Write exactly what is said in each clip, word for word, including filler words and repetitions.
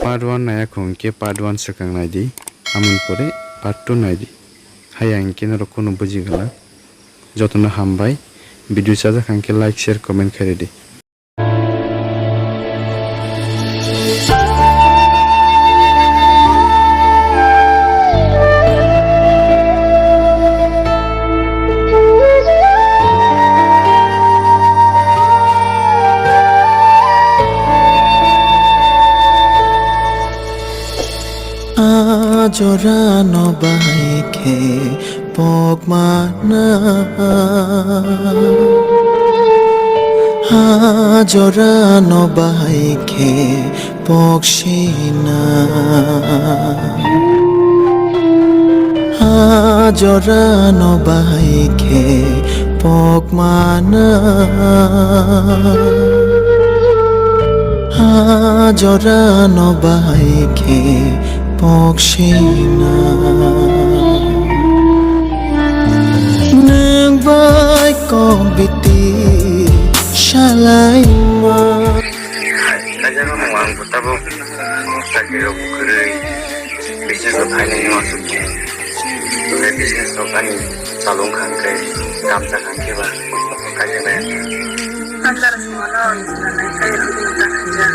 Part one naiya kho hwnkhe part one swkang naidi, amoni pore part two naidi. Haya hwnkhe norok kunu buji glak. Jotono hambai. Video chajak hwnkhe like, share, comment khairidi. A jora no bahai khe pok mana. A jora no bahai khe pok sina. A jora no bahai khe pok mana. A jora no bahai khe pok sina. Nwng bai kok biti salai ma. Kajak no ang bo tabuk chakri rok kwrwi business rok khainai no aswk. Business rok ani chalung kha hwnkhe, kam cha kha hwnkhe ba kaijaknai. Tamdara songno ang sinanai kaijaknai ta khaijak.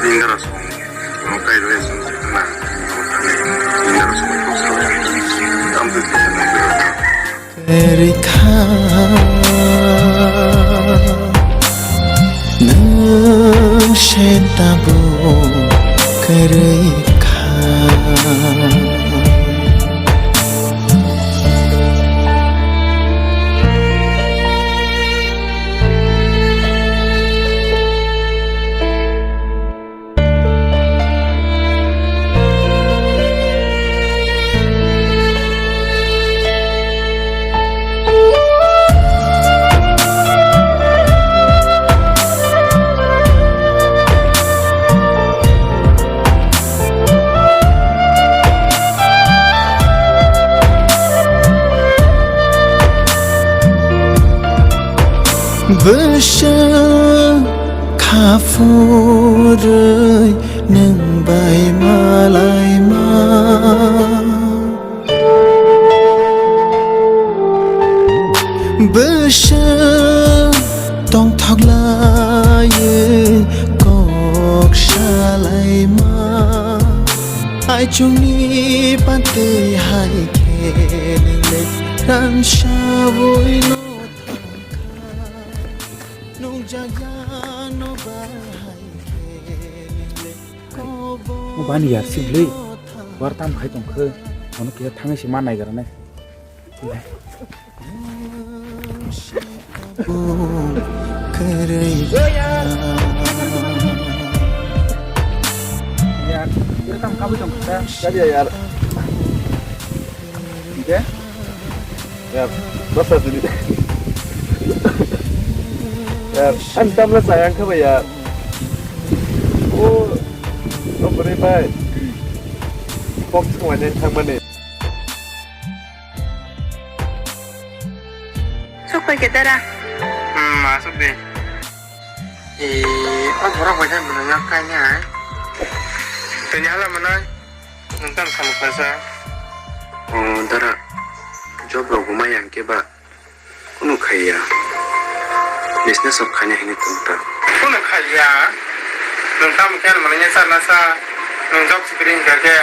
Tamdara song, ang kaijaknai song na, tamdara song kok sa. Tamdara song. Kwrwi kha nwng se tabuk kwrwi kha. Bwswk kha phurwi nwng bai malaima. Bwswk tongthok laiwi kok salaima. Aichukni pantwi hai khe nwng le ransaui no thangkha. Nukjakya no bahai khe nwng le kobo. Bani yar sibli. War tam khai tongkhe. Ono khe thangwi se ma naigra nai. Yar, yar, kam kabui tong kha. Kariya yar. Oke? Yar, basa dili. Yar, ang tamla sayang kha ba yar. O, no bwrwi bai. Box khainai thangmani. Sok pai khe dara. Hmm, asuk de. Eh, o borok bai thang mano yak kai ni ai. Tini hala manai. Nang tam samuk kasa. O dara. Job rok gumai yang ke ba. Kunu khaiya. Business of khani hini tungta. Kunu khaiya. Nwng tamo khe ano mananya sa na sa. Nwng job sikiri hingka khe.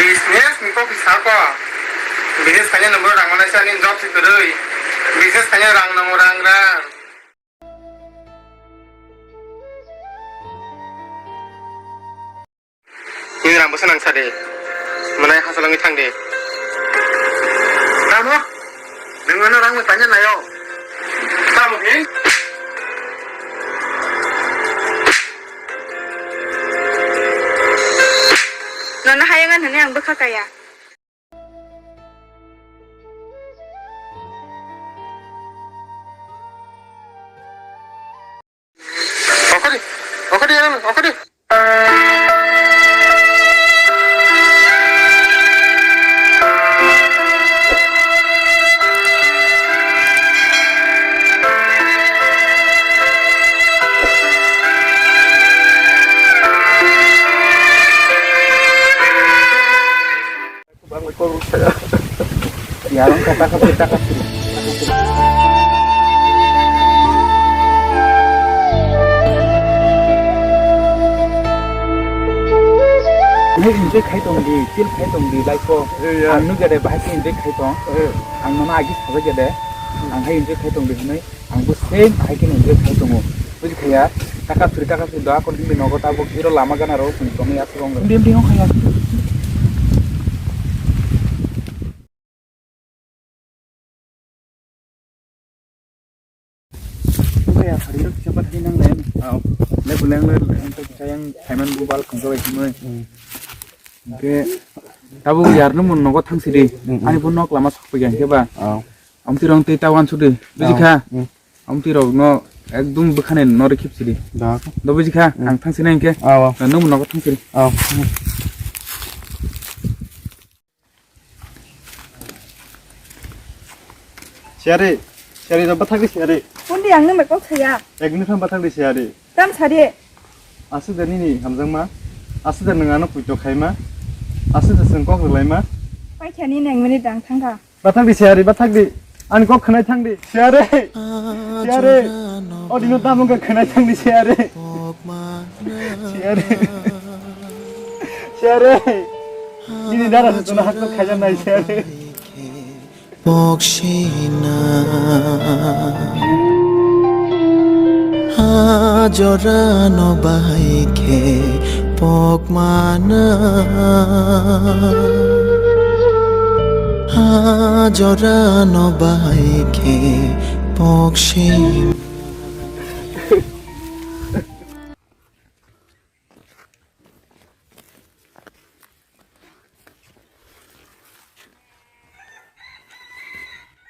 Business ni kok sako. Business khaina nwng rang manai sa ni job sikiri. Business khaina rang nango rang rang. Nini rang bwsa nang sa de. Mwnai hachal wngwi thang de. Tamo? Nwng ano rang bai paina naio. Tamo khe? Nono hayung hwnwi ang bwkha kaya. Okadi, okadi, okadi. Yarong kata kata kata. Nai enjoy khai tong di, chill khai tong di, life o. Eh, ya. Ang nugya de bahai khe enjoy khai tong. Eh. Ang nono agi sabai khe de. Ang hai enjoy khai tong di hinui. Ang bo same hai khe enjoy khai tongo. Buji khaya, taka suri, taka suri, doa kon bini nogo tabuk hero lama gana ro, kung tongwi aswk wng. Bim bim khaya. Khaya, hari ro kisa pat hinang len. Au. Le buleng le, le, sayang, Simon Bubal kung tongwi hinui. Hmm. Ke, tabuk yar no mun nogo thang sidi. Hmm, hmm. Ani bo nok lama sok pegyan ke ba. Au. Amtwi rong tei ta wansuk di. Buji kha? Oh, mm. Amtwi rok no ekdum bwkhani no rikip sidi. Da. Do buji kha? Mm. Ang thang sinai hinkhe. Aw, aw. Nung nogo thang sidi. Aw. Siyari, siyari rok bathak di siyari. Undi ang nung bai kok saya. Ek minute bathak di siyari. Tam sari. Aswk da nini hamjakma, aswk da nwng ano puito khaima, aswk da chwng kok rwlaima. Paikha nini ek minute ang thangkha. Bathak di siyari, bathak di. Ani kok khwnai thang di. Siyari. Siyari. O dino tamo khe khwnai thang di siyari. Siyari. Siyari. Nini dara se tono hakto khaijak nai siyari. Boksina. Ha jorano bahai khe pokmana. Ha jorano bahai khe poksina.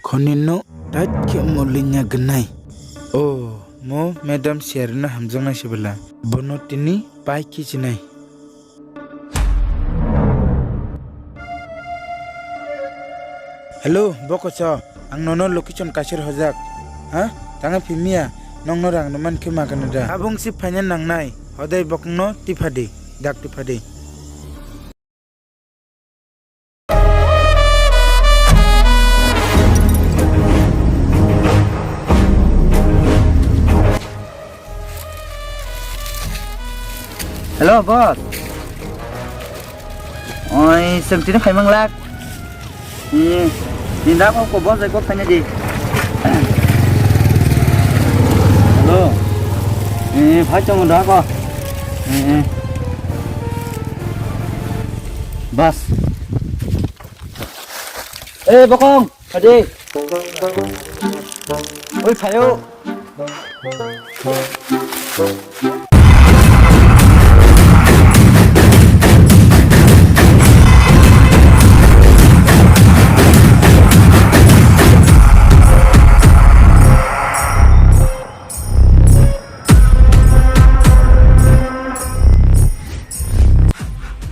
Khonino tait khe mo linya gnai. O, mo madam siyarino hamjaknai se bwla. Bono tini pai khe chinai. Hello, bokoso, ang nono location kaisir hojak. Ha? Tangwi phimiya, nokno rang rwman khe magana da. Tabung si phaina nangnai, hodai bokongno tiphadi, dak tiphadi. Hello, boss. Oi, chwng tini phai manglak. Ni, ni da ko, ko boss bai kok khaina di. Hello. Ni, phai chong da ko. Ni. Boss. Eh, bokong, phaidi. Oi, phaio.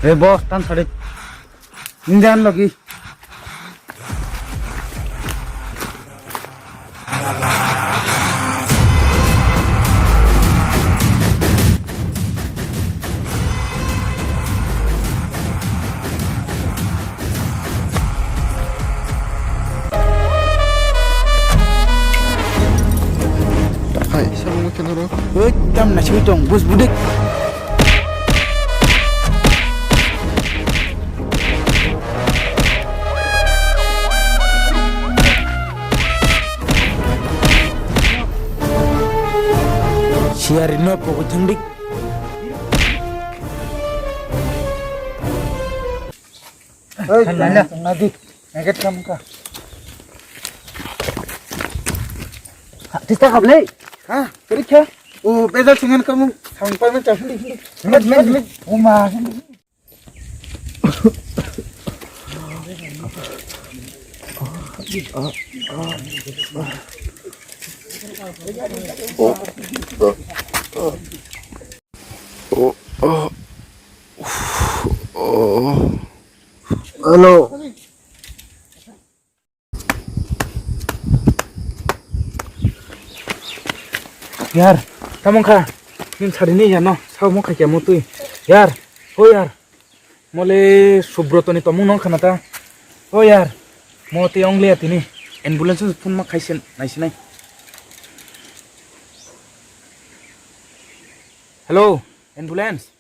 Eh, boss, tan sari. Indian logi. Hai, sama mungkin oro. Oi, tam nasi tong, bus budik. Siyari no pogwi thangdi. Oi, nana, nadi. Neket kamu ka. Ha, tista kable. Ha, kerja. Oh, beda dengan kamu. Sampai macam. Met, met, met. Uma. Hello. Yar, tamo wngkha? Nini sari ni yano, sao mo khaikya mo twi. Yar, o yar. Mole Subrotoni tomung no khana ta. O yar, mo tei ong liya tini. Ambulance phone ma khaisen naisinai. Hello, ambulance.